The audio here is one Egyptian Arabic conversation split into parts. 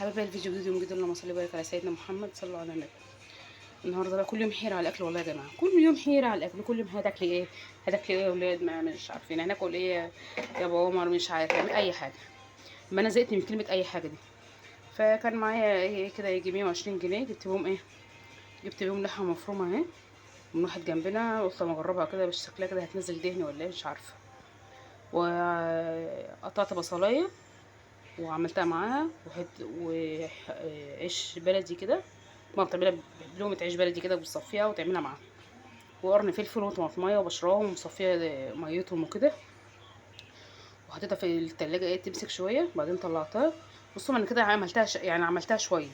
حبايبي الفيديو جديد يوم جديد. اللهم صل وبارك على سيدنا محمد صلى الله عليه وسلم. النهارده بقى كل يوم حيره على الاكل، والله يا جماعة كل يوم حيره على الاكل. كل يوم هتاكلي ايه، هتاكلي ايه يا ولاد؟ ما مش عارفين هناكل ايه يا ابو عمر، مش عارف اعمل اي حاجة. ما انا زهقت من كلمة اي حاجة دي. فكان معايا ايه كده يجي 120 جنيه، جبت بيهم ايه؟ جبت بيهم لحمه مفرومه اهي من واحد جنبنا، قلت اما اجربها كده، بس شكلها كده هتنزل دهن ولا ايه مش عارفه. وقطعت بصلايه وعملتها معاها وعيش بلدي كده، ما بتعملها بلقمه عيش بلدي كده، وبتصفيها وتعملها معاها، وقرن فلفل وطماطميه وبشراهم ومصفيه ميتهم وكده، وحطيتها في التلاجة ايه تمسك شوية. بعدين طلعتها، بصوا انا كده عملتها يعني عملتها شوية،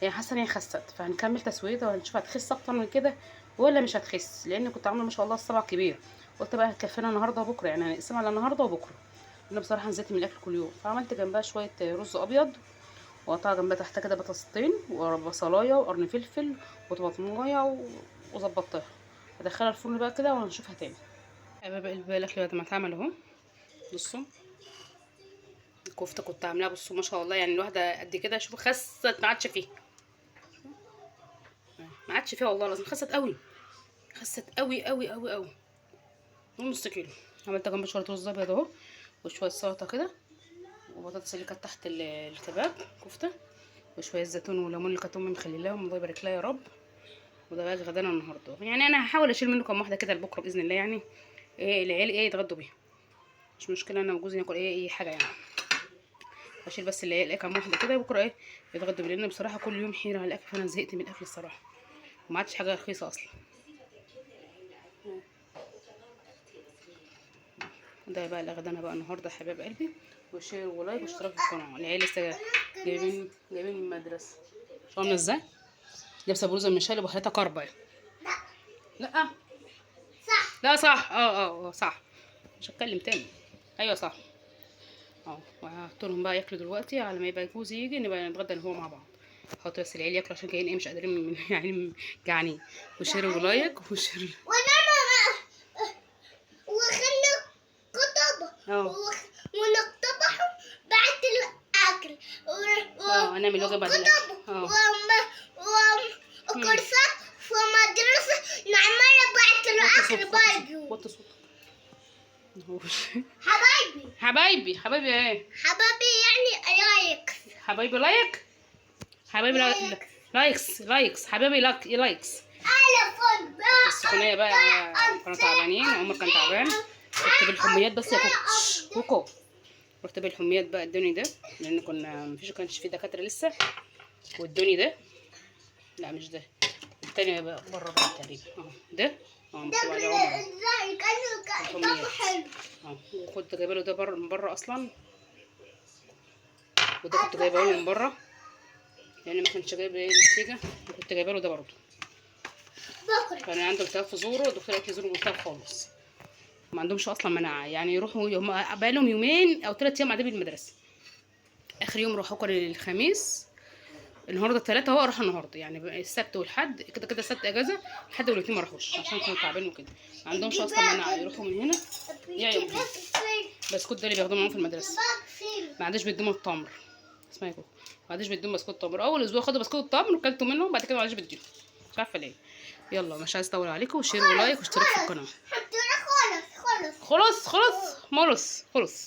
يعني حاسه ان هي خست، فهنكمل تسويتها وهنشوف هتخس اكتر من كده ولا مش هتخس، لان كنت عامله ما شاء الله الصبع كبير. قلت بقى هتكفينا النهارده وبكره، يعني هنقسمها على النهارده وبكره. انا بصراحة نزلت من الاكل كل يوم. فعملت جنبها شوية رز ابيض، وقطع جنبها تحت كده بطاطستين وبصلايه وقرن فلفل وطماطمايه وظبطتها. هدخلها الفرن بقى كده وهنشوفها تاني. بقى الاكل بعد ما اتعمل اهو. بصوا الكفتة كنت عاملاها، بصوا ما شاء الله، يعني الواحدة قد كده، شوفوا خست ما عادش فيها، ما عادش فيها والله العظيم، خست قوي، خست قوي قوي قوي قوي. نص كيلو. عملت جنب شوية رز ابيض اهو، وشوية سلطة كده، وبطاطس اللي كانت تحت الكباب كفته، وشوية زيتون وليمون اللي كانت امي مخليلاهم، الله يبارك لها يا رب. وده بقى غدانا النهارده، يعني انا هحاول اشيل منه كام واحدة كده لبكرة باذن الله، يعني ايه العيال ايه يتغدوا بيها، مش مشكلة انا وجوزي ناكل ايه اي حاجة يعني. اشيل بس العيال ايه كام واحدة كده بكره ايه يتغدوا بيها، لان بصراحة كل يوم حيره على الاكل، فانا زهقت من الاكل الصراحة، وما عادش حاجة رخيصة اصلا. ده بقى اللي غدانا بقى النهارده حبايب قلبي. و share و like واشتراك في القناة. العيال لسه جايبين من المدرسة. شو عامله ازاي؟ لابسه بلوزة من شالب وحالتها كربه. لا صح، لا صح، اه صح، مش هتكلم تاني. ايوه صح. وهحط لهم بقى ياكلوا دلوقتي على ما يبقى جوزي يجي نبقى نتغدى هو مع بعض. هحط بس العيال ياكلوا عشان جايين ايه مش قادرين من يعني جعانين. و share و like و share. وخلنا كتب ونكتبهم بعد الاكل. هنعمل واجب بعد الاكل. وكورسات في مدرسة نعملها بعد الاكل برضه. وطي صوتك. حبايبي حبايبي حبايبي ايه؟ حبايبي يعني likes. حبايبي like، حبايبي likes likes، حبايبي likes. السخونيه بقى كانوا تعبانين، عمر كان تعبان. رحت بالحميات بس يا كوكو، رحت بالحميات بقى ادوني ده، لان كنا مفيش كانش في دكاترة لسه، وادوني ده. لا مش ده، التاني بقى بره بقى تقريبا. ده مكتوب عليه عمر. وكنت جايبه له ده بره من بره اصلا، وده كنت جايبه له من بره لان ما كانش جايب ايه نتيجة، وكنت جايبه له ده برضه. كان عنده التهاب في زوره، الدكتور قال لي زوره ملتهب خالص، ما عندهمش اصلا مناعة، يعني يروحوا هم بقى لهم يومين او 3 ايام قاعدين بالمدرسة. اخر يوم راحوا كان الخميس، النهارده الثلاثة اهو، راحوا النهارده يعني السبت والحد كده كده، السبت اجازه، الحد والاثنين ما راحوش عشان كانوا تعبانين وكده، ما عندهمش اصلا مناعة، يروحوا من هنا يا من هنا. بسكوت ده اللي بياخدوه معاهم في المدرسة، ما عادش بيدوهم التمر، اسمعي يا كوكو، ما عادش بيدوهم بسكوت تمر. اول اسبوع خدوا بسكوت التمر وكلتوا منه، بعد كده ما عادش بيديهم، مش عارفه ليه. يلا مش عايزه اطول عليكم، و share و like واشتراك في القناة. خلاص خلاص خلاص خلاص خلاص.